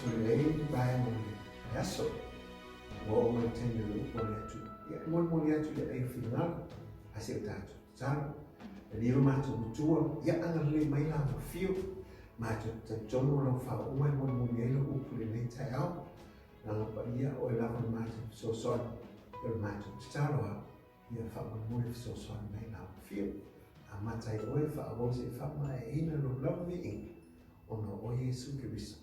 atu i lenei vaega o le aso. Ua oo mai le taimi o le upu a le Atua. Ia, e molimoli atu i le ai o finagalo, a si o tatou tatalo. E lilo matou matua, ia agalelei mai la afio. Matou te talitonu o lau faauuga e molimoli ai lau upu i lenei taeao. Lana paia, oe lava le matou fesoasoani, o le matou tatalo lava, ia faamolemole fesoasoani mai la afio. Amata ai oe, faaauau seia faamaeaina lou lava viiga, ona o oe Iesu Keriso.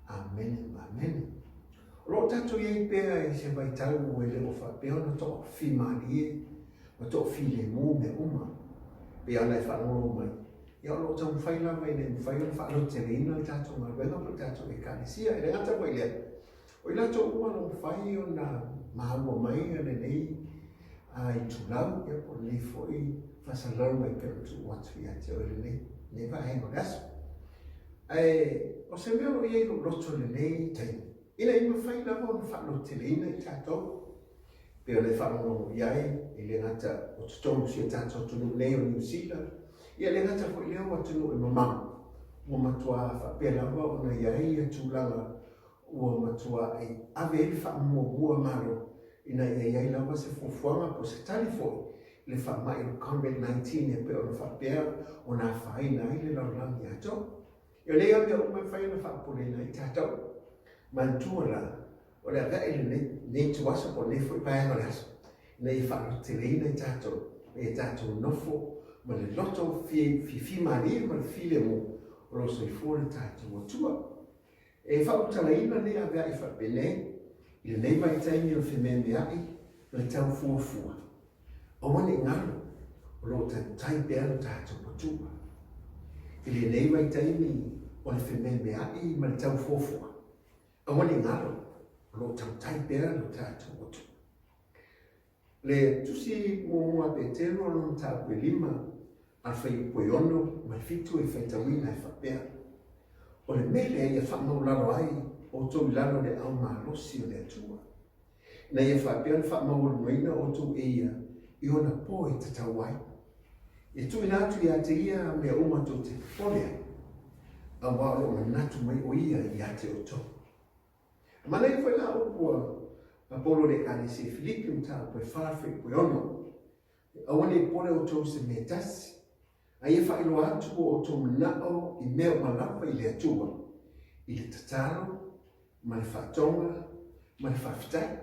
Amene ma amene. O lo o tatou i ai pea i se vaitau e le o faapea ona toafimalie ma toafilemu mea uma, pei ona e faalogologo mai, ia o lo o taumafai lava ina ia mafai ona faalototeleina le tatou galuega po o le tatou Ekalesia. E le gata foi i lea, o i latou uma o lo o mafai ona maua mai lenei itulau ia po o lenei foi faasalalauga e pei ona tuu atu ia te oe i lenei vaega o le aso. Ae o se mea o lo o i ai i lou loto i lenei taimi, ina ia mafai lava ona faalototeleina i tatou, pei ona e faalogologo i ai, e le gata o totonu o si o tatou atunuu nei o Niu Sila, ia e le gata foi i lea o atunuu e mamao, ua matua faapea lava ona i ai ia tulaga ua matuai ave ai le faamuamua a Malo ina ia i ai lava se fuafuaga po o se tali foi i le faamai o le Covid-19 e pei ona faapea ona afaina ai le lalolagi atoa. Ia o nei lava mea uma e mafai ona faapopoleina ai tatou. Manatua la, o le aveae i lenei ituaso po o lenei foi vaega o le aso, ina ia faalototeleina i tatou, ma ia tatou nofo ma le loto fiafimalie ma le filemu o lo o soifua le tatou Atua. E faautalaina nei avea'i faapenei i lenei vaitaimi o le fememea'i ma le tau fuafua. Aua ne i galo, o lo o tautai pea lo tatou Atua. I lenei vaitaimi o le fememea'i ma le tau fuafua, aua ne i galo, o lo o tautai pea lo tatou Atua. Le Tusi Muamua a Petero o lona mataupu e lima, a le fuaiupu e ono ma le fitu e faitauina e faapea, O le mea lea ia faamaulalo ai outou i lalo o le ao malosi o le Atua, ina ia faapea ona faamaualugaina outou e ia i ona po e tatau ai, e tuuina atu ia te ia mea uma tou te popole ai, aua o lo o manatu mai o ia ia te outou. Manaia foi la upu a Paulo i le Ekalesia i Filipi, mataupu e fa fuaiupu e ono, Aua ne i popole outou i se mea e tasi, a ia faailoa atu o outou manao i mea uma lava i le Atua, i le tatalo ma le faatoga ma le faafetai.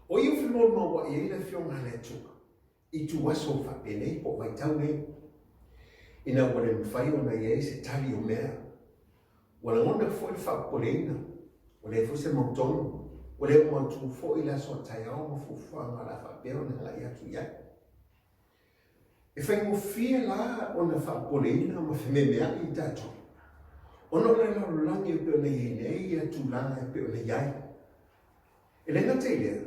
O ia ua femoumoua'i ai le Afioga a le Atua ituaso faapenei po o vaitau nei, ina ua le mafai ona i ai se tali o mea. Ua lagona foi le faapopoleina, ua leai foi se mautonu, ua le o mautu foi le aso a taeao ma fuafuaga o le a faapea ona agai atu i ai. E faigofie la ona faapopoleina ma fememeai i tatou, ona o le lalolagi e pei ona i ai nei ia tulaga e pei ona i ai. E le gata i lea,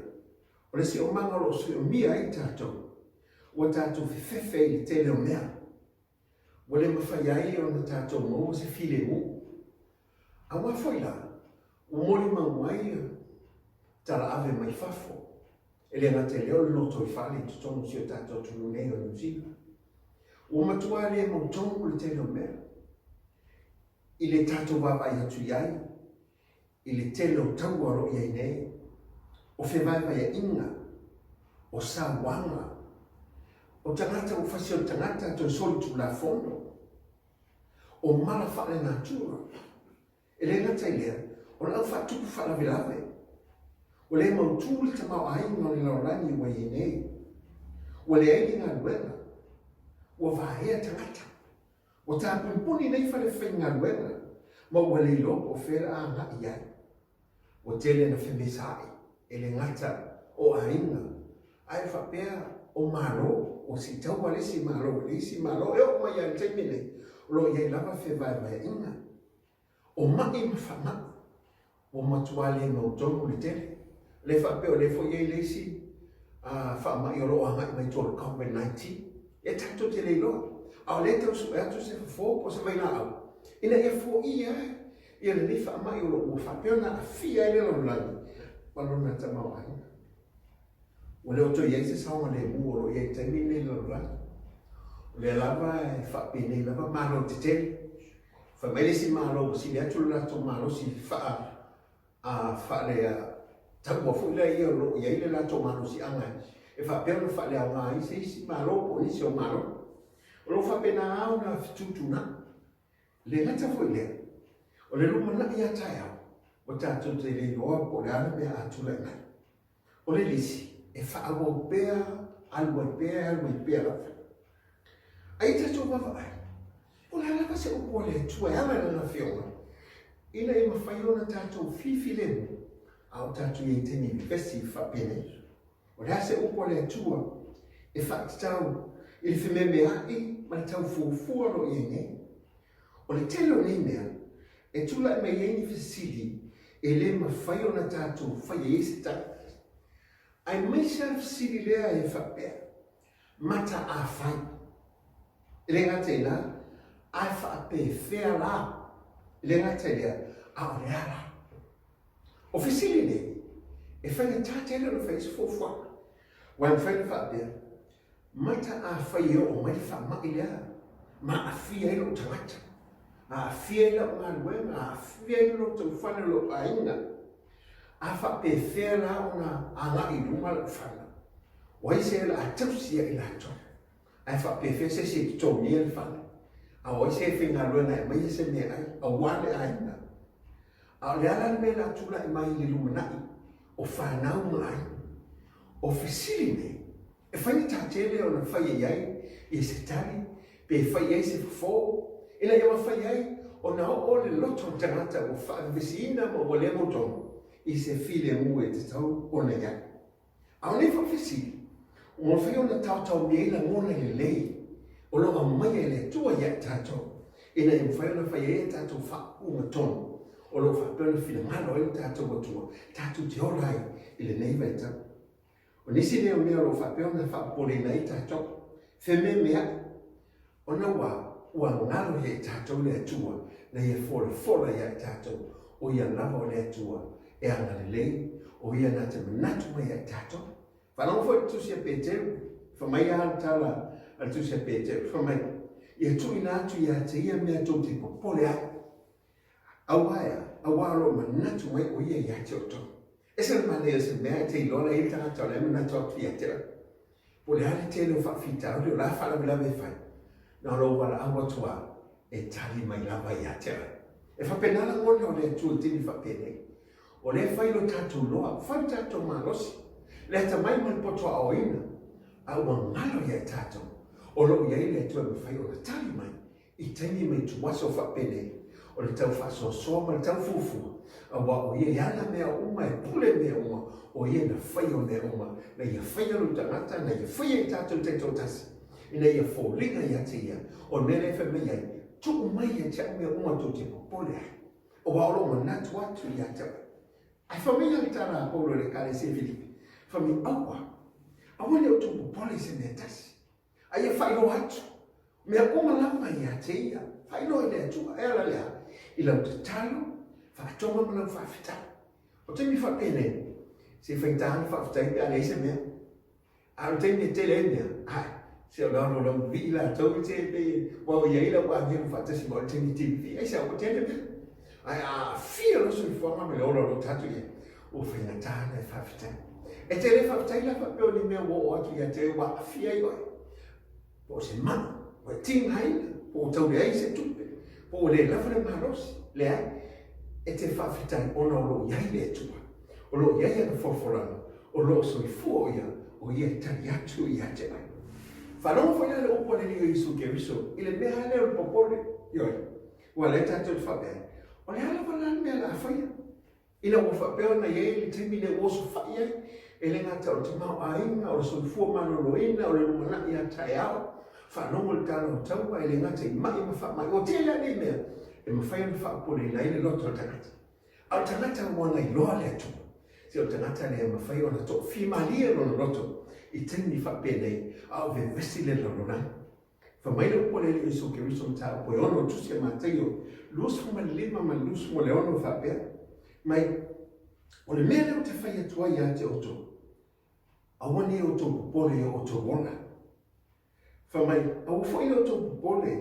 o le siomaga o lo o siomia ai tatou, ua tatou fefefe i le tele o mea. Ua le mafai ai ona tatou maua se filemu. Aua foi la, ua molimau mai talaave mai fafo, e le gata i lea o le lotoifale i totonu o si o tatou atunuu nei o Niu Sila. Ua matua le mautonu le tele o mea i le tatou vaavaai atu i ai i le tele o taua o lo o i ai nei, o fevaevaeaiga, o sauaga, o tagata ua fasi o le tagata toe solitulafono, o mala faalenatura. E le gata i lea, o le au faatupu faalavelave. Ua le mautu le tamaoaiga o le lalolagi ua i ai nei. Ua leai ni galuega. Ua vaea tagata. Ua tapunipuni nei falefaigaluega ma ua le iloa po o fea le a agai i ai. Ua tele ina femesaai, e le gata o aiga, ae faapea o Malo, ua siitaua le isi Malo i le isi Malo, e oo mai lava i le taimi nei, o lo o i ai lava fevaevaeaiga. O ma'i ma faamai, ua matua le mautonu le tele. O lea faapea o lea foi e i ai le isi faamai o lo o agai mai tua o le Covid-19. E tatou te le iloa. A o lea e tau sue atu se fofo po o se vailaau ina ia foia ai ia lenei faamai o lo o ua faapea ona aafia ai le lalolagi ma lona tamaoaiga. Ua le o toe i ai se saogalemu o lo o i ai i le taimi lenei i le lalolagi. O lea lava e faapenei lava Malo tetele. Fai mai le isi Malo ua sili atu le latou malosi faa a faale taua foi lea ia o lo o i ai le latou malosiaga e faapea ona faaleaoga ai se isi Malo po o nisi o Malo. O lo o faapena lava ona fetuutuunai. E le gata foi i lea, o le lumanai a taeao, ua tatou te le iloa po o le a le mea a tulai mai. O le lisi, e faaauau pea, alu ai pea, alu ai pea lava. A ia tatou vaavaai, o le a lava se upu a le Atua e ala i Lana Afioga, ina ia mafai ona tatou filifilemu, a o tatou i ai i taimi vevesi faapenei. O le a se upu a le Atua e faatatau i le fememea'i ma le tau fuafua o lo o i ai nei? O le tele o nei mea e tulai mai ai ni fesili e le mafai ona tatou faia i ai se tali. Aemaise lava le fesili lea e faapea, Mataafai. E le gata i la, ae faapefea la? E le gata i lea, a o le a la? O fesili nei, e faigata tele ona fai ai se fuafuaga. Aua e mafai ona faapea, Mataafai e oo mai le faamai lea ma aafia ai lou tagata, aafia ai lau galuega, aafia ai le lotoifale o lou aiga. A faapefea la ona agai i luma lau fana? O ai se o le a tausi ia i latou? Ae faapefea se isi e totogia le fale? A o ai se e faigaluega e aumaia se meaai aua le aiga? A o le a la le mea o le a tulai mai i le lumanai o fanau ma aiga? O fesili nei, e faigata tele ona faia i ai ia se tali pe fai i ai se fofo, ina ia mafai ai ona oo le loto o le tagata ua faavevesiina ma ua le mautonu i se filemu e tatau ona i ai. A o nei foi fesili, ua mafai ona taotaomia ai lagona lelei o lo o aumaia e le Atua ia i tatou, ina ia mafai ona fai ai a tatou faaupuga tonu o lo o faapea ona finagalo ai lo tatou Atua tatou te ola ai i lenei vaitau. O nisi nei o mea o lo o faapea ona faapopoleina ai tatou, fememeai, ona ua ua galo ia i tatou le Atua na ia folafola ia i tatou, o ia lava o le Atua e agalelei, o ia na te manatu mai ia i tatou. Faalogo foi i le Tusi a Peteru, fai mai lava le tala a le Tusi a Peteru, fai mai, Ia tuuina atu ia te ia mea tou te popole ai. Aua e a? Aua o lo o manatu mai o ia ia te outou. Ese le manaia o se mea e te iloa la i ai le tagata o la e manatu atu ia te oe. Po o le a le tele o faafitauli o le a faalavelave e fai, na o lou valaau atu lava e tali mai lava ia te oe. E faapena lagona o le Atua i taimi faapenei. O lea e fai lo tatou loa, fai lo tatou malosi, le atamai ma le poto aoaoina, a ua galo ia i tatou, o lo o i ai le Atua e mafai ona tali mai I taimi ma ituaso faapenei, o le tau faasoasoa ma le tau fuafua, aua o ia i ana mea uma e pule mea uma, o ia na faia o mea uma, na ia faia lou tagata, na ia faia i tatou taitoatasi, ina ia foliga ia te ia, o le mea lea e fai mai ai, tuu mai ia te au mea uma tou te popole ai, aua o lou manatu atu ia te oe. Ae fai mai le tala a Paulo i le Ekalesia i Filipi, fai mai, Aua, aua ne i outou popole i se mea e tasi, A ia faailoa atu mea uma lava ia te ia. Faailoa i le Atua, e ala le a? I lau tatalo, faatoga ma lau faafetai. O taimi faapenei, se i faigata le faafetai pe a leai se mea. A o le taimi e tele ai mea, ai, se o lau lau vii latou i te pe ua o i ai lau agelu faatasi ma oe i le taimi e te vivii ai, se a ua tele mea. Ae a aafia loa soifuaga ma le ola o lo tatou i ai, ua faigata ona e faafetai. E te le faafetai la faapea o ni mea ua oo atu ia te oe ua aafia ai oe, po o se mai, ua e tigaina, po ua tau leai se tupe, po ua le lava le malosi. Leai, e te faafetai ona o lo o i ai le Atua, o lo o i ai ana folafolaga, o lo o soifua o ia, o ia e tali atu ia te oe. Faalogo foi la le upu a le Alii o Iesu Keriso i le mea lava lea o le popole, ioe, Ua lea tatou te faapea ai, o le a lava la le mea o le a faia? Ina ua faapea ona i ai le taimi lea ua osofai ai, e le gata o le tamaoaiga, o le soifua maloloina, o le lumanai a taeao, faalogo i le tala o taua, e le gata i mai ma faamai, ua tele lava nei mea e mafai ona faapopoleina ai le loto o le tagata. A o le tagata ua na iloa le Atua, se o le tagata lea e mafai ona toafimalie lona loto i taimi faapenei, a o vevesi le lalolagi. Fai mai le upu a le Alii Iesu Keriso mataupu e ono tusi a Mataio 25 ma le 26 faapea mai, O le mea lea ou te fai atu ai ia te outou, aua ne i outou popole i o outou ola. Fai mai, aua foi ne i outou popole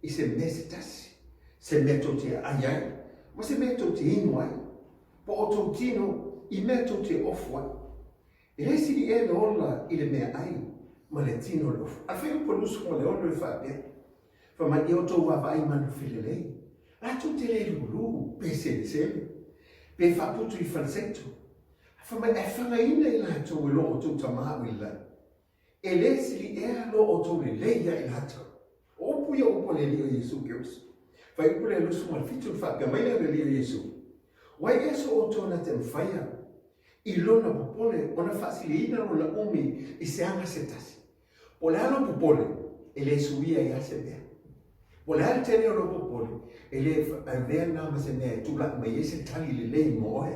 i se mea se tasi. Se mea tou te ai ai, ma se mea tou te inu ai, po o tou tino i mea tou te ofu ai. E le sili ea le ola i le meaai ma le tino i le ofu? A fai upu a 26 e faapea, Fai mai, Ia outou vaavaai i manu felelei, latou te le lulu pe selesele, pe faaputu i faleseto. Fai mai, ae fagaina i latou e lo outou Tama o i le lagi. E le sili ea lo outou lelei ia i latou? O upu ia o upu a le Alii o Iesu Keriso. Fai upu lea 27 na faapea mai lea o le Alii o Iesu, Wai ea so outou na te mawhaia i lona popole ona faasiliina lona umi i se aga se tasi? Po o le a lou popole, e le suia ai lava se mea. Po o le a le tele o lou popole, e le avea lena ma se mea e tulai mai ai se tali lelei mo oe.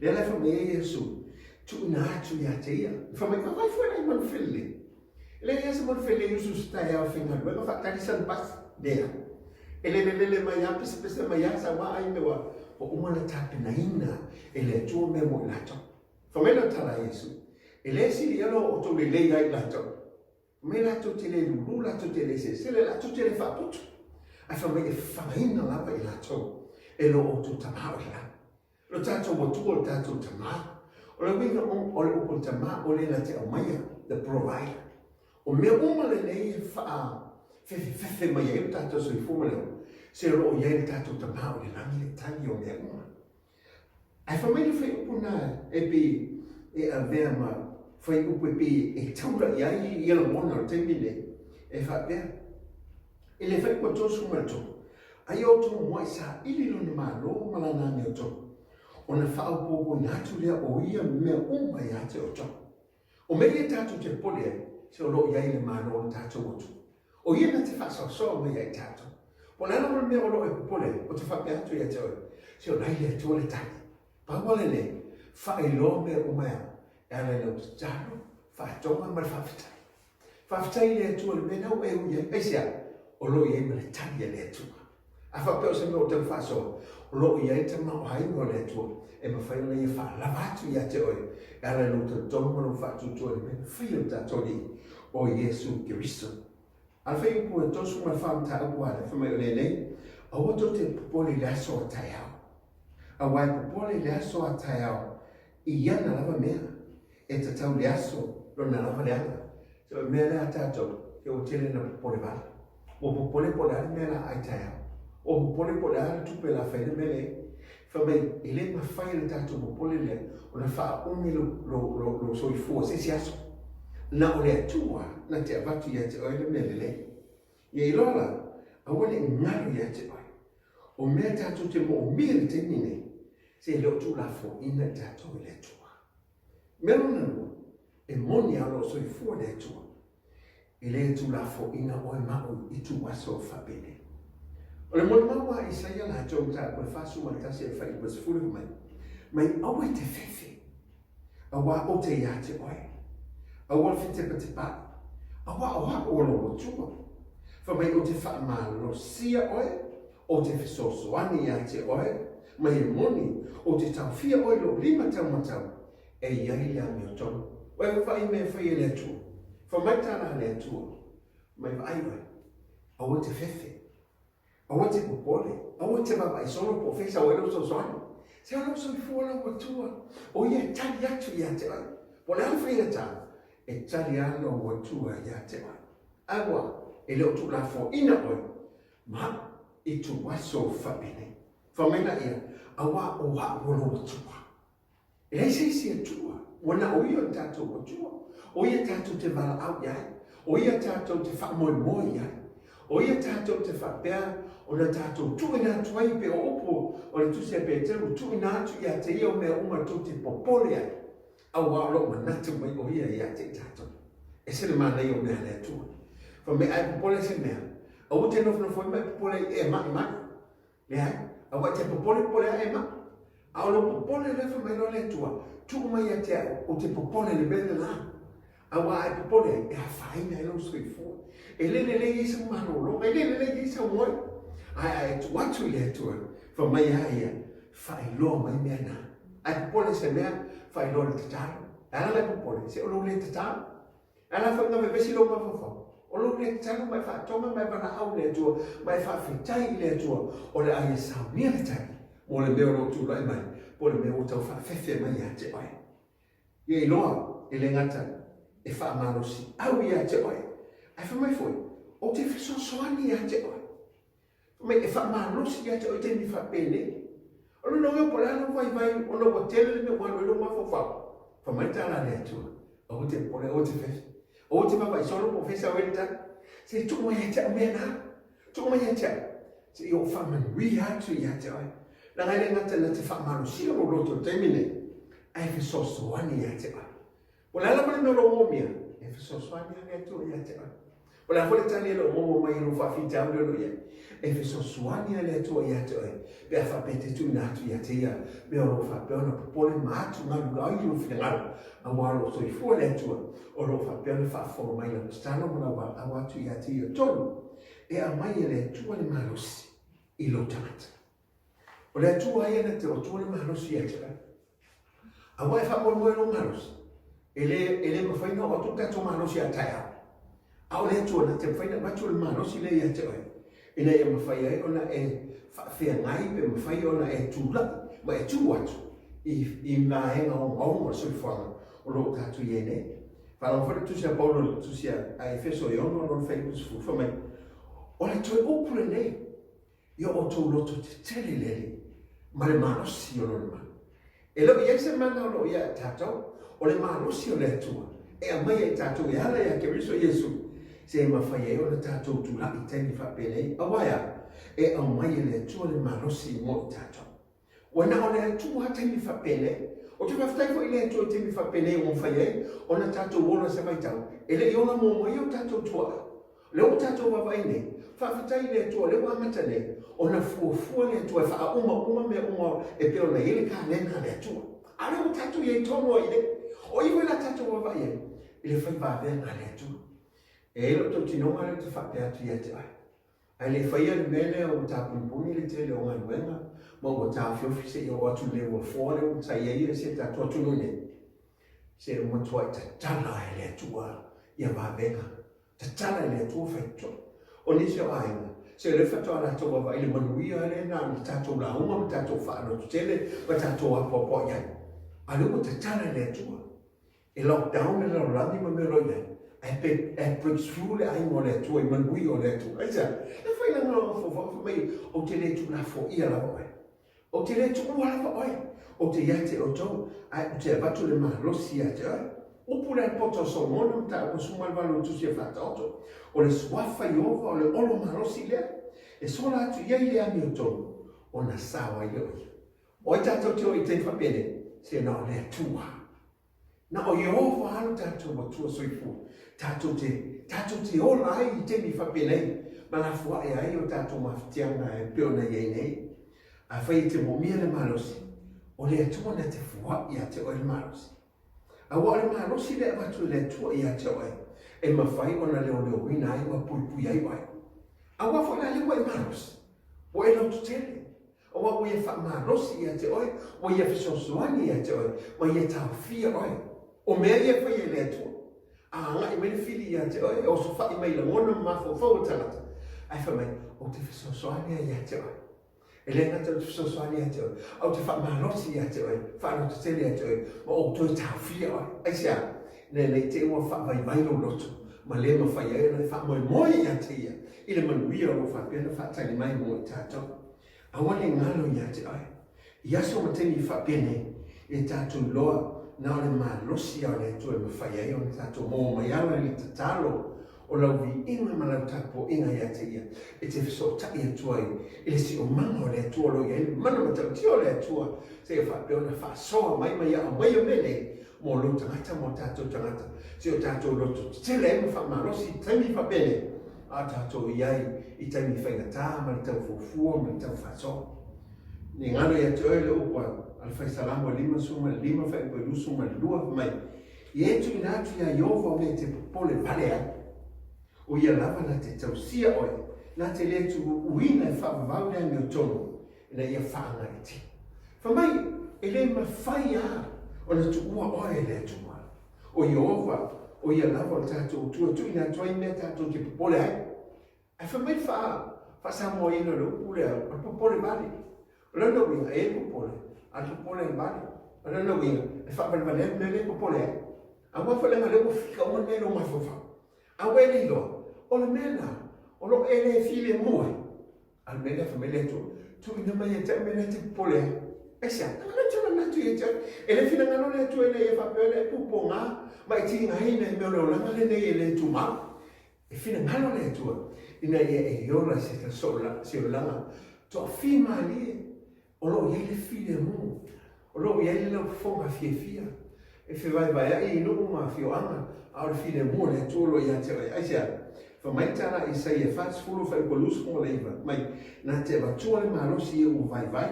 Lea la e fai mai ai Iesu, tuuina atu ia te ia. Fai mai, Vaavaai foi la i manufelelei. E leai lava se manufelelei e usu i se taeao e faigaluega faatali sana pasi. Leai. E lelelele mai lava, pesepese mai lava, sau lava ai mea ua uma ona tapenaina e le Atua mea mo i latou. Fai mai lau tala a Iesu, E le sili ea lo outou lelei ai i latou? Fai mai latou te le lulu, latou te le selesele, latou te le faaputu. Ae fai mai e fagaina lava i latou e lo outou Tama o i lagi. Lo tatou Atua o le tatou Tama. O le uiga o le upu o le Tama, o le na te aumaia, the provider. O mea uma lenei e faafefefefe mai ai lo tatou soifua ma le ola, se o lo o i ai le tatou Tama o i le lagi le tali o mea uma. Ae fai mai le fuaiupu lena e pei e avea ma fuaiupu e pei e taula i ai ia lagona o le taimi lenei, e faapea, I le fuaiupu 33, Aia outou muai saili lona Malo ma lana amiotonu, ona faaopoopoina atu lea o ia mea uma ia te outou. O mea ia tatou te popole ai, se o lo o i ai le Malo o le tatou atunuu. O ia na te faasoasoa mai ia i tatou. Po o le a lava le mea o lo o e popole ai, ou te faapea atu ia te oe, se o la i le Atua le tali. Pau lava lenei, faailoa mea uma e ala i lau tatalo, faatoga ma le faafetai. Faafetai i le Atua i le mea lena ua e ui ai. Aisea? O lo o i ai ma le tali a le Atua. A faapea o se mea o tau faasoa, o lo o i ai le tamaoaiga o le Atua e mafai ona ia faalava atu ia te oe e ala i lou talitonu ma lou faatuatua i le mea na faia e lo tatou Alii o Iesu Keriso. A le fuaiupu e 34 mataupu a le fai mai o lenei, Aua tou te popole i le aso a taeao, aua e popole i le aso a taeao i ana lava mea, e tatau i le aso lona lava leaga. So, o le mea lea a tatou, he ua tele na popole vale. Ua popole po o le a le mea la ai taeao. Ua popole po o le a le tupe la fai le mea lea. Fai mai, e le mafai e le tatou popole lea ona faaumi lo, lo, lo, lo soifua se isi aso. Na o le Atua na te avatu ia te oe le mea lelei. Ia iloa la, aua ne i galo ia te oe. O mea tatou te moomia i le taimi nei, se e le o tuulafoaiina i tatou e le Atua. Mea lona lua, e moni a o lo o soifua le Atua. E le tuulafoaiina oe ma au i ituaso faapenei. O le molimau a Isaia latou mataupu e 41 i le fuaiupu e 10 fai mai, Mai aua e te fefe, auā ou te iā te oe. Aua le fetepatepāi, auā o au o lou Atua. Fai mai ou te faamalosia oe, ou te fesoasoani iā te oe, mai e moni, ou te taofia oe i lou lima taumatau, e i ai le amiotonu. Ua e vaavaai i mea e fai e le Atua? Fai mai tala a le Atua, Mai vaai oe, aua te fefe, aua te popole, aua te vaavaai solo po o fea sau ai lou fesoasoani. Se o lou soifua lou Atua, o ia e tali atu ia te oe. Po o le a le faigata, e tali lava lou Atua ia te oe. Aua, e le o tuulafoaiina oe ma ituaso faapenei. Fai mai laia, Auā o au o lou Atua. E leai se isi Atua, ua na o ia o le tatou Atua. O ia tatou te valaau i ai. O ia tatou te faamoemoe i ai. O ia tatou te faapea ona tatou tuuina atu ai pei o upu o le Tusi a Peteru, tuuina atu ia te ia o mea uma tou te popole ai, auā o lo o manatu mai o ia ia te i tatou. Ese le manaia o mea a le Atua. Fai mai, a e popole i se mea, aua te nofonofo ai ma e popole ai e maʻimaʻi. Leai, aua e te popole popole ae ma. A o lou popole lea fai mai loa le Atua, tuu mai ia te au, ou te popole i le mea lena. Aua a e popole ai, e afaina ai lou soifua. E le lelei ai sau malologa, e le lelei ai sau moe. Ae a e tuu atu i le Atua, fai mai a ia, faailoa mai mea na. A e popole i se mea, faailoa i le tatalo. E ala la e popole, se o lou le tatalo. E ala foi na vevesi lou mafaufau. O lou lea tatalo ma e faatoga ma e valaau i le Atua ma e faafetai i le Atua, o le a Ia saunia le tali mo le mea o lo o tulai mai, po o le mea ua tau faafefe mai ia te oe. Ia iloa, e le gata e faamalosiau ia te oe, ae fai mai foi, ou te fesoasoani ia te oe. Fai mai, e faamalosi ia te oe i taimi faapenei. O lona uiga po o le a lou vaivai ona ua tele le mea ua alu ai lou mafaufau, fai mai le tala a le Atua, Aua te popole, aua te fefe. Aua te vaavaai solo po o fea e sau ai le tala. Se i tuu mai ia te au mea na. Tuu mai ia te au. Se i ou faamanuia atu ia te oe. Leaga e le gata na te faamalosia lou loto i le taimi nei, ae fesoasoani ia te oe. O le a lava le mea o lo o moomia, e fesoasoani lava le Atua ia te oe. O le a foi le tali e le o maua mai i lou faafitauli o lo o i ai, e fesoasoani lava le Atua ia te oe, pe a faapea e te tuuina atu ia te Ia mea o lo o faapea ona popole ma atugalu ai lou finagalo, aua o lo o soifua le Atua, o lo o faapea ona faafofoga mai lau tatalo ma lau valaau atu ia te Ia. Tolu, e aumai e le Atua le malosi i lou tagata. O le Atua ia na te otua le malosi ia te oe. Aua e faamoemoe lou malosi, e le, e le mafai ona oo atu le tatou malosi a taeao. A o le Atua na te mafai ona avatu le malosi lea ia te oe, ina ia mafai ai ona e faafeagai pe mafai ona e tulai ma e tu atu i, i vaega ogaoga o le soifuaga o lo o tatou i ai nei. Faalogo foi le tusi a Paulo i le tusi a Efeso e 6 lona fuaiupu 10, fai mai, O le toe upu lenei, I o outou loto tetele i le Alii, ma le malosi o Lona mana. E le o i ai se mana o lo o ia i tatou, o le malosi o le Atua, e aumai ia i tatou e ala ia Keriso Iesu, se e mafai ai ona tatou tulai i taimi faapenei, aua e a? E aumai e le Atua le malosi mo i tatou. Ua na o le Atua lava taimi faapenei. Ou te faafetai foi i le Atua i taimi faapenei ua mafai ai ona tatou ola se vaitau, e le i ola muamua ai o tatou tuaa. O lea ua tatou vaavaai nei, faafetai i le Atua o lea ua amata nei ona fuafua le Atua e faaumauma mea uma e pei ona i ai le kalena a le Atua. A o lea ua tatou i ai tonu ai i le, o i foi la tatou vaavaai ai i le fai vaveaga a le Atua. E i ai lou tautinoga lea ou te faapea atu ia te oe, Ae le faia le mea lea ua tapunipuni le tele o galuega ma ua taofiofi seia oo atu i le ua foa lea ua sa i ai si a tatou atunuu nei. Se ua matuai tatala e le Atua ia vavega, tatala e le Atua faitotoa. O nisi o aiga, se o lea faatoa latou vaavaai i le manuia lea na o le tatou lauga ma tatou faalototele ma tatou apoapoai ai. A o lea ua tatala e le Atua. E lockdown le lalolagi ma mea o lo o i ai, ae pe e break through le aiga o le Atua i manuia o le Atua. Aisea? E fai lana fofoga fai mai, ou te le tuulafoia lava oe. Ou te le tuua lava oe. Ou te ia te outou, ae ou te avatu le malosi ia te oe. Upu lea poto a Solomona ma taua suma le valo tusi e faataoto. O le suafa Ieova o le olo malosi lea, e sola atu i ai le amiotonu, ona sao ai lea o ia. O ai tatou te o i taimi faapenei? Se na o le Atua. Na o Ieova lava lo tatou Atua soifua. Tatou te, tatou te ola ai i taimi faapenei, ma lafoai ai o tatou mafatiaga e pei ona i ai nei. Afai e te moomia le malosi, o le Atua na te fua'i ia te oe le malosi. Aua o le malosi lea e avatu e le Atua ia te oe, e mafai ona leoleoina ai ma puipui ai oe. Aua foi la lea ua e malosi, ua e lototele, Aua ua ia faamalosi ia te oe, ua ia fesoasoani ia te oe, ma ia taofia oe. O mea ia e faia e le Atua. A agai mai le fili ia te oe, e osofai mai i lagona ma mafaufau o le tagata, ae fai mai, Ou te fesoasoani ai ia te oe. E le gata ou te fesoasoani ia te oe, a ou te faamalosi ia te oe, faalototele ia te oe, ma ou toe taofia oe. Aisea? Ina ne i te i ua faavaivai lou loto, ma le mafai ai ona e faamoemoe ia te ia i le manuia o lo o faapea ona faatali mai mo i tatou. Aua ne galo ia te oe. I aso ma taimi faapenei, e tatou iloa na o le malosi a o le Atua e mafai ai ona tatou maua mai ala i le tatalo o lau viiga ma lau tapuaiga ia te Ia, e te fesootai atu ai i le siomaga o le Atua o lo o i ai le mana matautia o le Atua, seia faapea ona faasoa mai ma ia aumaia mea nei mo lou tagata ma o tatou tagata, seia o tatou loto tetele ai ma faamalosi i taimi faapenei. A tatou i ai i taimi faigata ma le tau fuafua ma le tau faasoa. Ne galo ia te oe le upu a le Fai Salamo e 55 fuaiupu e 22, fai mai, Ia e tuuina atu iā Ieova o mea e te popole vale ai. O ia lava na te tausia oe, na te le tuuina e faavavau le amiotonu, ina ia faagaitia. Fai mai, e le mafai lava ona tuua oe e le Atua. O Ieova, O ia lava o le tatou Atua e tuuina atu ai mea tatou te popole ai. Ae fai mai le faa-Samoaina o le upu lea, o le popole vale. O lona uiga, e i ai le popole, a o le popole e vale. O lona uiga, e faavalevalea le mea lea e popole ai. Aua foi leaga o lea ua fika uma le mea i lou mafaufau. A ua e le iloa, o le mea lena, o lo o e le filemu ai. A o le mea lea fai mai le Atua, tuuina mai ia te au mea na e te popole ai. Aisea? Leaga o lea e te manatu ia te au. E le finagalo le Atua ina ia faapea ona e pupoga ma e tigaina i mea o le olaga lenei e le tumau. E finagalo le Atua ina ia e ola i se olaga toafimalie o lo o i ai le filemu, o lo o i ai le laufofoga fiafia, e fevaevaea'i i nuu ma afioaga, a o le filemu o le Atua o lo o ia te oe. Aisea? Fai mai le tala a Isaia 40 fuaiupu 29, mai, Na te avatua le malosi i e ua vaivai,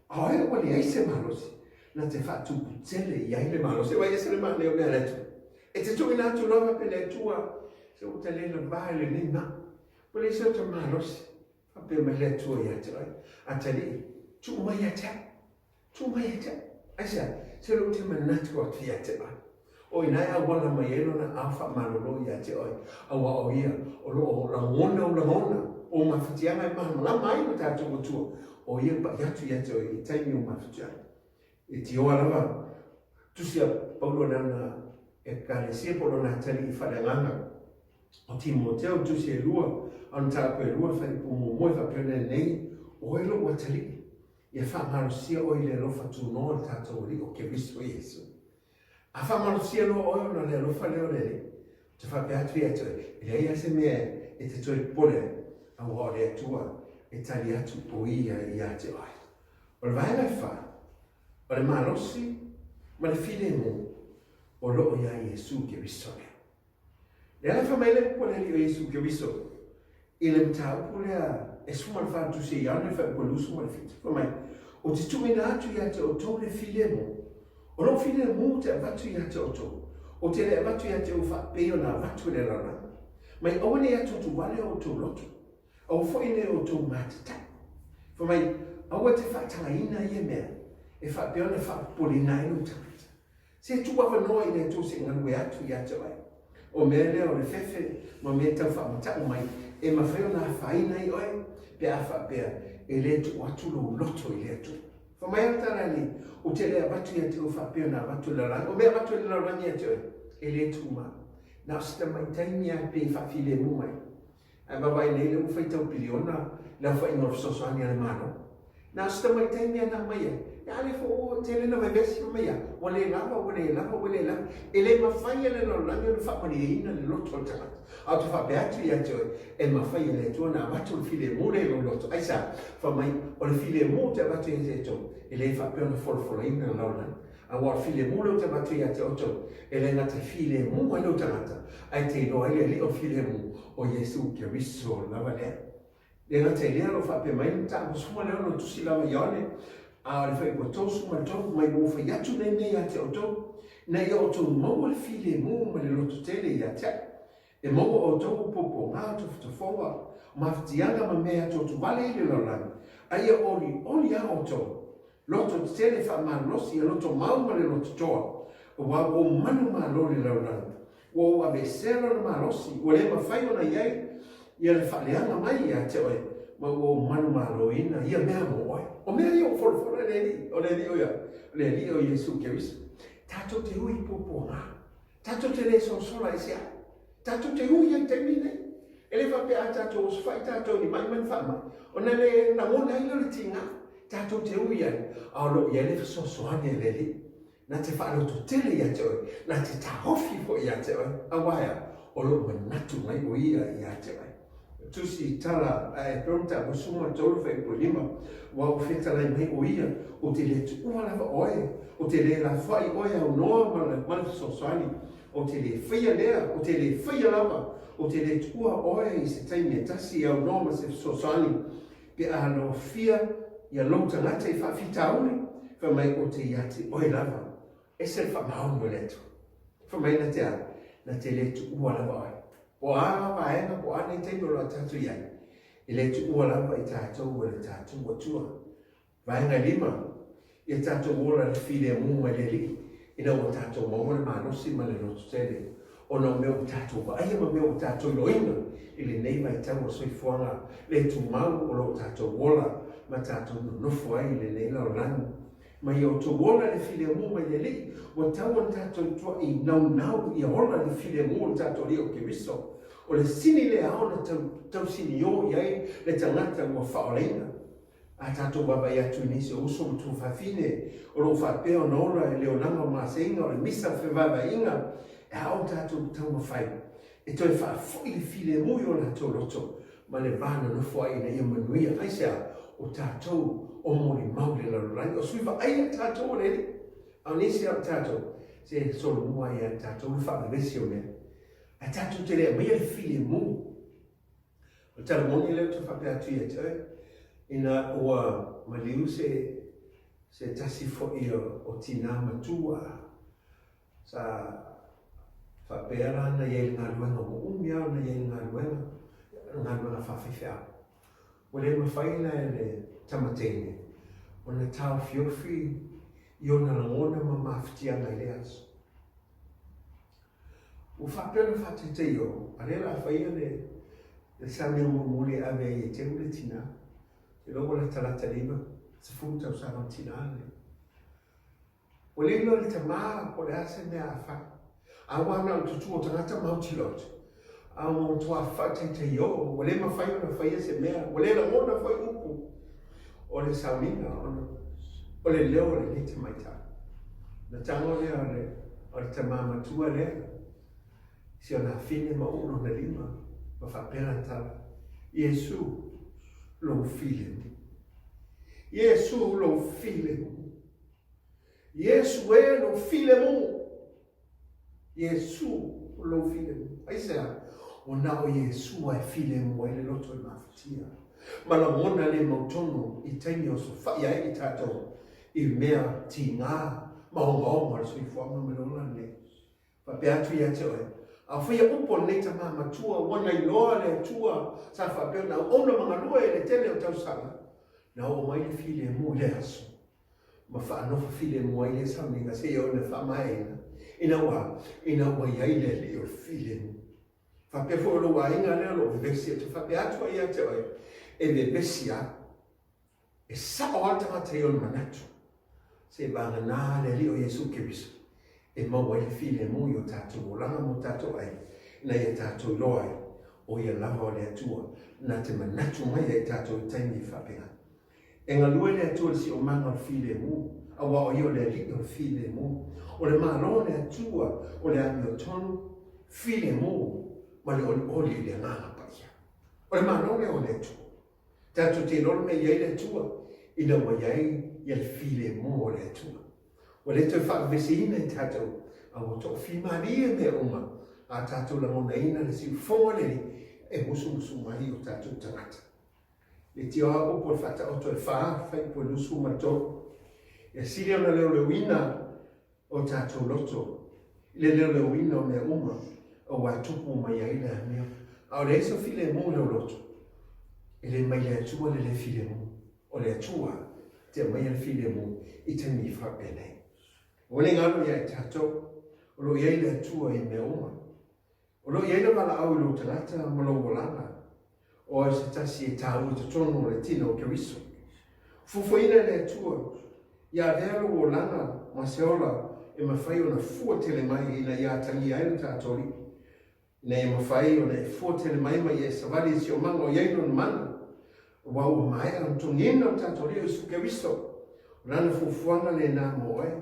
a o e ua leai se malosi, na te faatupu tele i ai le malosi. Ua ese le manaia o mea a le Atua. E te tuuina atu loa faapea le Atua, se ua ta le lavā i lenei maʻi, ua leai se ota malosi, Faapea mai le Atua ia te oe, Atalii, tuu mai ia te au, tuu mai ia te au. Aisea? Se lou te manatu atu ia te oe. O ina e auala mai ai lona ao faamalolo ia te oe, aua o ia o lo o lagona ou lagona, o mafatiaga e malamalama ai lo tatou Atua, o ia e pai atu ia te oe i taimi o mafatiaga. E tioa lava, tusi a Paulo lana Ekalesia po o lona atalii i faleagaga o Timoteo, tusi e lua, a o le mataupu e lua, fuaiupu muamua e faapea ona lenei, Oe lou atalii, ia faamalosia oe i le alofa tunoa o le tatou Alii o Keriso Iesu. A faamalosia loa oe ona o le alofa lea o le Alii, ou te faapea atu ia te oe, e leai lava se mea e te toe popole ai, aua o le Atua e tali atu o Ia ia te oe. O le vaega e fa, o le malosi ma le filemu o lo o iā Iesu Keriso lea. Le ala fai mai le upu a le Alii o Iesu Keriso i le mataupu lea e 14 le tusi e Ioane le fuaiupu e 27, fai mai, Ou te tuuina atu ia te outou le filemu, o lou filemu ou te avatu ia te outou, ou te le avatu ia te ou faapei ona avatu e le lalolagi. Mai aua ne i atuatuvale o outou loto, Aua foi ne i outou matatai. Fai mai, aua e te faatagaina ia mea e faapea ona faapopoleina ai lou tagata. Se tuu avanoa i le Atua se i galue atu ia te oe. O mea lea o le fefe ma mea tau faamata'u mai e mafai ona afaina ai oe pe a faapea e le tuu atu lou loto i le Atua. Fai mai a le tala nei, ou te le avatu ia te oe faapea ona avatu e le lalolagi. O mea avatu e le lalolagi ia te oe, e le tumau. Na o se tamai taimi lava pei e faafilemu mai. Ae vaavaai nei lea ua faitau piliona le aofaiga o le fesoasoani a le Malo. Na o se tamai taimi lava na aumai ai, a lea foi ua tele na vevesi fai mai a, ua le lava, ua le lava, ua le lava. E le mafai e le lalolagi ona faamalieina le loto o le tagata. Ae ou te faapea atu ia te oe, e mafai e le Atua ona avatu le filemu lea i lou loto. Aisea? Fai mai, o le filemu ou te avatu ia te outou, e le faapea ona folafolaina le lalolagi. Aua o le filemu lea ou te avatu ia te outou, e le gata e filemu ai lou tagata, ae te iloa ai le Alii o le filemu, o Iesu Keriso lava lea. Le gata i lea, o lo o faapea mai le mataupu 16 tusi lava Ioane, a o le fuaiupu 33, mai ua ou fai atu nei mea ia te outou, ina ia outou maua le filemu ma le lototele ia te au. E maua outou o puapuaga, o tofotofoga, o mafatiaga ma mea e atuatuvale ai le lalolagi, a ia olioli lava outou. Loto tetele faamalolosi, e loto mau ma le loto toa, aua ua ou manumalo i le lalolagi, ua ou aveesea lona malosi, ua le mafai ona i ai ia le faaleaga mai ia te oe, ma ua ou manumaloina ia mea mo oe. O mea ia ua folafola e le Alii, o le Alii o ia? O le Alii o Iesu Keriso. Tatou te ui i puapuaga. Tatou te le sosola i se a. Tatou te ui ai i taimi nei. E le faapea a tatou osofai tatou i ni mai ma ni faamai, ona le lagona ai lea o le tiga. Tatou te ui ai, a o lo o i ai le fesoasoani a le Alii. Na te faalototele ia te oe, na te taofi foi ia te oe, aua e a? O lo o manatu mai o Ia ia te oe. Tusi tala a Eperu tapusu ma tolu fuaiupu lima, Ua ou fetalai mai o Ia, ou te le tuua lava oe, ou te le lafoai oe aunoa ma le fesoasoani, ou te le faia lea, ou te le faia lava, ou te le tuua oe i se taimi e tasi aunoa ma se fesoasoani, pe a lofia ia lou tagata i faafitauli, fai mai ou te ia te oe lava. Ese le faamaoni o le Atua. Fai mai na te a? Na te le tuua lava oe. Po o a vaega, po o a nei taimi o lo o tatou i ai, e le tuua lava i tatou e le tatou Atua. Vaega e lima, ia tatou ola i le filemu mai le Alii, ina ua tatou maua le malosi ma le lototele. Ona o mea ua tatou vaaia ma mea ua tatou iloaina i lenei vaitau o soifuaga le tumau o lo o tatou ola ma tatou nonofo ai i lenei lalolagi. Ma ia outou ola le filemu mai le Alii, ua tatau ona tatou tua'i naunau ia ola le filemu o le tatou Alii o Keriso. O le sini lea ao ona tausinio i ai le tagata ua faaolaina. A tatou vaavaai atu i nisi o uso ma tuafafine o lo o faapea ona ola i le olaga o maseiga o le misa fevaevaeaiga, e ao tatou taumafai e toe faafoi le filemu i o latou loto ma le va nonofo ai ina ia manuia. Aisea? O tatou o molimau i le lalolagi, o sui vaaia tatou o le Alii. A o nisi o tatou, se solomua ai ia tatou le faavevesi o mea. Ae tatou te le aumaia le filemu. O le tala moni lea ou te faapea atu ia te oe, ina ua maliu se, se tasi foi o tinā matua, sa faapea la na i ai i le galuega, ua umi lava ona i ai i le galuega, le galuega faafaifeau. Ua le mafai la e le tama teine ona taofiofi i ona lagona ma mafatiaga i lea aso. Ua faapea ona faataitaia o, a lea o le a faia le le sauniga mulimuli e ave ai e Teu le tinā. Ou te iloa ua latalata i le 90 tausaga o le tinā lenei. Ua le iloa e le tamā po o le a se mea a fai. A ua na o le tutū o tagata ma autilo atu, a ua matua faataitaia o, ua le mafai ona faia se mea, ua le lagona foi upu o le sauniga ona o le leo o lenei tamaitai. Ona tago lea o le, o le tamā matua lea, si ona afine ma uu lona lima, ma faapea lana tala, Iesu, lou filemu. Iesu, lou filemu. Iesu e, lou filemu. Iesu, lou filemu. Aisea? Ua na o Iesu e filemu ai le loto e mafatia. Ma lagona le mautonu i taimi o sofaia ai i tatou i mea tigā ma ogaoga o le soifuaga ma le ola lenei. Faapea atu ia te oe, A faia upu a lenei tamā matua, ua na iloa le Atua sa faapea ona auauna ma galue i le tele o tausaga, na oo mai le filemu i le aso ma faanofo filemu ai lea sauniga seia oo ina faamaeaina, ina ua, ina ua i ai le Alii o le filemu. Faapea foi o lou aiga lea o lo o vevesi atu, faapea atu ai ia te oe, e vevesi lava, e sao lava le tagata i ona manatu, seiavagana le Alii o Iesu Keriso, e maua ai le filemu i o tatou olaga ma o tatou aiga, ina ia tatou iloa ai, o Ia lava o le Atua, na te manatu mai ia i tatou i taimi e faapena. E galue le Atua i le siomaga o le filemu, aua o Ia o le Alii o le filemu. O le Malo o le Atua o le amiotonu, filemu ma le olioli i le Agaga Paia. O le Malo lea o le Atua. Tatou te iloa le mea e i ai le Atua, ina ua i ai ia le filemu o le Atua. Ua le toe faavevesiina i tatou, a ua toafimalie mea uma, a tatou lagonaina le siufofoga o le Alii e musumusu mai i o tatou tagata. Le tioa upu o le Faataoto e fa, fuaiupu e 23. Ia sili ona leoleoina o tatou loto i le leoleoina o mea uma, aua e tupu mai ai le amio. A o leai se filemu i lou loto, e le mai le Atua le le filemu. O le Atua te aumaia le filemu i taimi faapenei. Ua le galo ia i tatou, o lo o i ai le Atua i mea uma. O lo o i ai le valaau i lou tagata ma lou olaga, o ai se tasi e tāua i totonu o le tino o Keriso. Fuafuaina e le Atua, ia avea lou olaga ma se ola e mafai ona fua tele mai ina ia atagia ai lo tatou Alii, ina ia mafai ona e fua tele mai ma ia e savali i siomaga o i ai Lona mana, aua ua maea ona togiina lo tatou Alii o Iesu Keriso. O lana fuafuaga lena mo oe.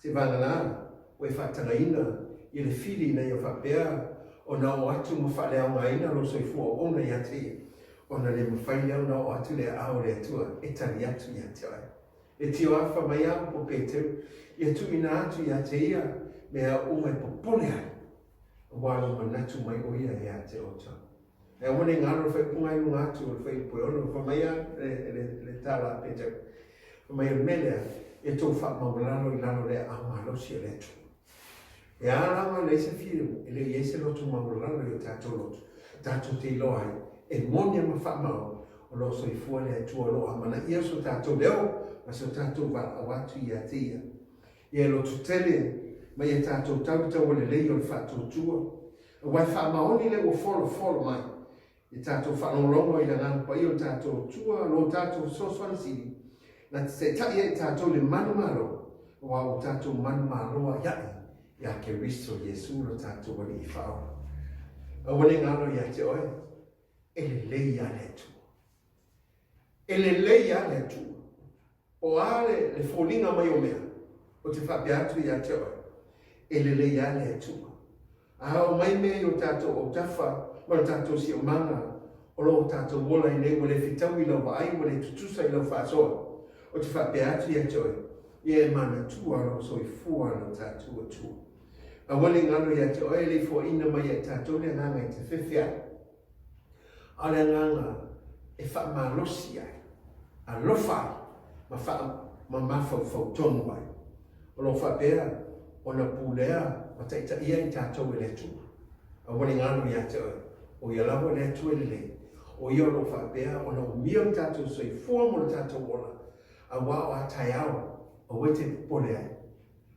Seiavagana ua e faatagaina i le fili ina ia faapea ona oo atu ma faaleaogaina lou soifua auauna ia te ia, ona le mafai lea ona oo atu le aao o le Atua e tali atu ia te oe. E tio afa mai a upu Peteru, ia tuuina atu ia te ia mea uma e popole ai, aua lou manatu mai o ia ia te outou. Ae aua ne i galo le faaiupuga i luga atu o le fuaiupu e ono, fai mai a le tala a Peteru, fai mai o le mea lea, e tou faamaualalo i lalo o le aao malosi o le Atua. E a lava leai se filemu, e le i i ai se loto maualalo i o tatou loto, tatou te iloa ai, e moni ma faamaoni, o lo o soifua le Atua o lo o amanaia so tatou leo ma so tatou valaau atu ia te Ia. Ia e loto tele Ma ia tatou tau le taua lelei o le faatuatua, aua e faamaoni lea ua folofolo mai i tatou faalogologo i le Agaga Paia o le tatou Atua, lo tatou fesoasoani sili, na te taitai ai i tatou i le manumalo, aua ua tatou manumalo aiaʻi iā Keriso Iesu lo tatou Alii Faaola. Aua ne galo ia te oe, e lelei lava le Atua. E lelei lava le Atua. O a le foliga mai o mea, ou te faapea atu ia te oe, e lelei lava le Atua. A oo mai mea i o tatou autafa ma lo tatou siomaga o lo o tatou ola ai nei ua le fetaui i lau vaai, ua le tutusa i lau faasoa, ou te faapea atu ia te oe, ia e manatua lou soifua lo tatou Atua. Aua ne i galo ia te oe e le i foaina mai ia i tatou le agaga e te fefe ai. A o le agaga e faamalosi ai, alofa ai, ma faa, ma mafaufau tonu ai. O lo o faapea ona pulea ma taitaia i tatou e le Atua. Aua ne i galo ia te oe, o Ia lava le Atua e lelei, o Ia o lo o faapea ona umia lo tatou soifua mo lo tatou ola, aua o a taeao, aua e te popole ai,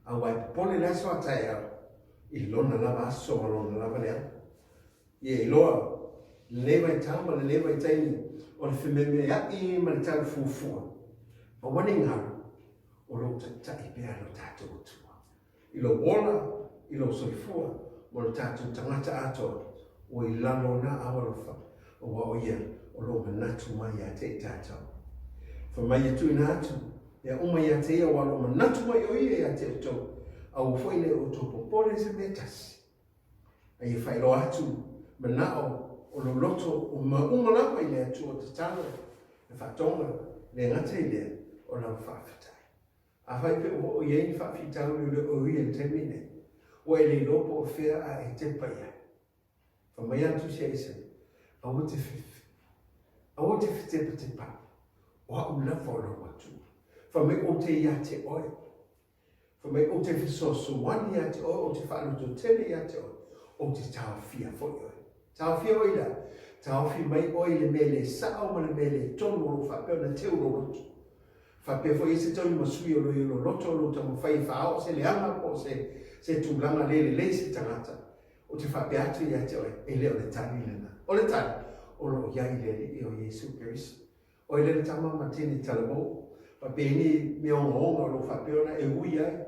aua e popole le aso a taeao i lona lava aso ma lona lava leaga. Ia iloa lenei vaitau ma lenei vaitaimi o le fememea'i ma le tau fuafua, aua ne i galo, o lo o taitai pea lo tatou Atua i lou ola, i lou soifua ma lo tatou tagata atoa ua i lalo o na ao alofa, aua o Ia o lo o manatu mai ia te i tatou. Fai mai ia tuuina atu mea uma ia te Ia aua o lo o manatu mai o Ia ia te outou, aua foi ne i outou popole i se mea tasi. A ia faailoa atu manao o lou loto o mea uma lava i le Atua tatalo le faatoga, le gata i lea o lau faafetai. Afai pe ua o i ai ni faafitauli o le o ia i le taimi nei, ua e le iloa po o fea a e tepa i ai. Fai mai atu si a Isaia, Aua te fefe, aua te fetepatepaʻi, o a'u lava o lou Atua. Fai mai ou te ia te oe. Fai mai, Ou te fesoasoani ia te oe, ou te faalototele ia te oe, ou te taofia foi oe. Taofia oe i le a? Taofi mai oe i le mea le sao ma le mea le tonu o lo o faapea ona teu lou loto. Faapea foi i ai se taui ma sui o lo o i lou loto o lo o taumafai e faaoo se leaga po o se, se tulaga le lelei i se tagata. Ou te faapea atu ia te oe, e le o le tali lena. O le tali, o lo o i ai i le Alii o Iesu Keriso. Oi lele tama ma tini talavou, faapea ni mea ogaoga o lo o faapea ona e ui ai.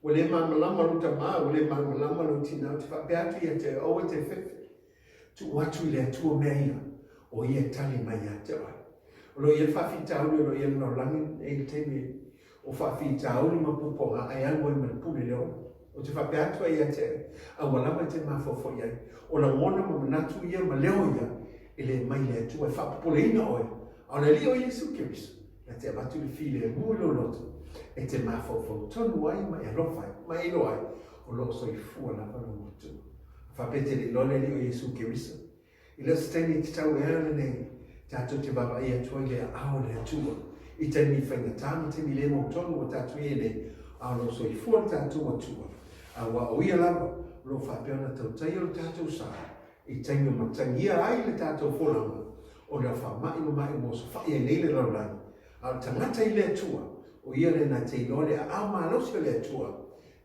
Ua le malamalama lou tama, ua le malamalama lou tina, ou te faapea atu ia te oe, aua e te fefe. Tuu atu i le Atua mea ia, o Ia e tali mai ia te oe. O lo o i ai le faafitauli o lo o i ai le lalolagi nei i le taimi o faafitauli ma puapuaga ae alu ai ma le pule le ola. Ou te faapea atu ai ia te oe, aua lava e te mafaufau i ai. O lagona ma manatu ia ma leo ia, e le mai le Atua e faapopoleina oe, a o le Alii o Iesu Keriso, na te avatu le filemu i lou loto, e te mafaufau tonu ai ma e alofa ai, ma e iloa ai, o lo o soifua lava lou Atua. A faapea e te le iloa le Alii o Iesu Keriso, I le se taimi tatau ea lenei tatou te vaavaai atu ai i le aao o le Atua i taimi faigata ma taimi le mautonu ua tatou i ai nei, a o lo o soifua le tatou Atua, aua o Ia lava o lo o faapea ona tautaia lo tatou sa i taimi o matagia ai le tatou folauga o le faamai ma maʻi ua osofai ai nei le lalolagi. A o le tagata i le Atua, o ia lea na te iloa le aao malosi o le Atua,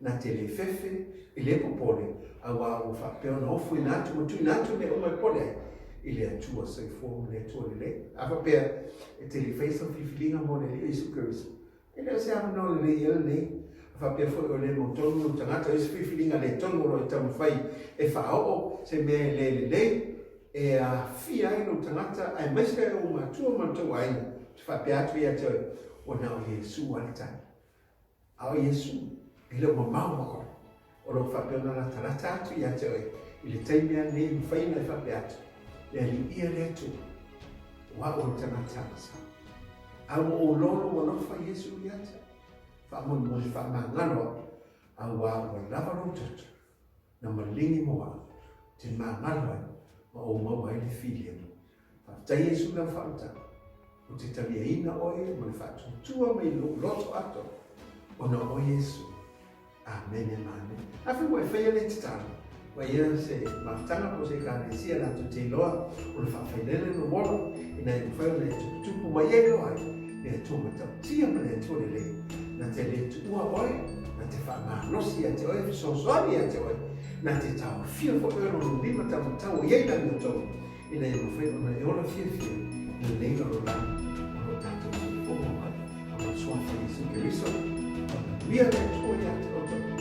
na te le fefe, e le popole, aua ua faapea ona ofoina atu ma tuuina atu mea uma e pole ai i le Atua soifua ma le Atua lelei. A faapea e te le i faia sau filifiliga mo le Alii o Iesu Keriso, e le o se avanoa lelei ia lenei. A faapea foi o le mautonu lou tagata, o isi filifiliga le tonu o lo o e taumafai e faaoo se mea e le lelei, e aafia ai lou tagata aemaise ai ou matua ma lo tou aiga, ou te faapea atu ia te oe, ua na o Iesu lava le tali. A o Iesu, e le o mamao ma oe. O lo o faapea ona latalata atu ia te oe i le taimi lava lenei e mafai ona e faapea atu, Le Alii ia le Atua, o a'u o le tagata agasala. A ua ou iloa lou alofa Iesu ia te au. Faamolemole faamagalo a'u, auā ua lava lou toto na maligi mo a'u, te magalo ai ma ou maua ai le filemu. Faafetai Iesu i lau faamatala. Ou te taliaina oe ma le faatuatua mai lou loto atoa, ona o Iesu. Amene ma amene. Afai ua e faia lea tatalo, ua ia se mafutaga po o se Ekalesia latou te iloa o le faafailele lou ola, ina ia mafai ona e tuputupu mai ai loa ai. Le Atua matautia ma le Atua lelei, na te le tuua oe, na te faamalosi ia te oe, fesoasoani ia te oe, na te taofia foi oe lona lima taumatau o i ai le amiotonu, ina ia mafai ona e ola fiafia i lenei lalolagi o lo o tatou soifua mau ai. O le Suafa Iesu Keriso, faamanuia le Atua ia te outou.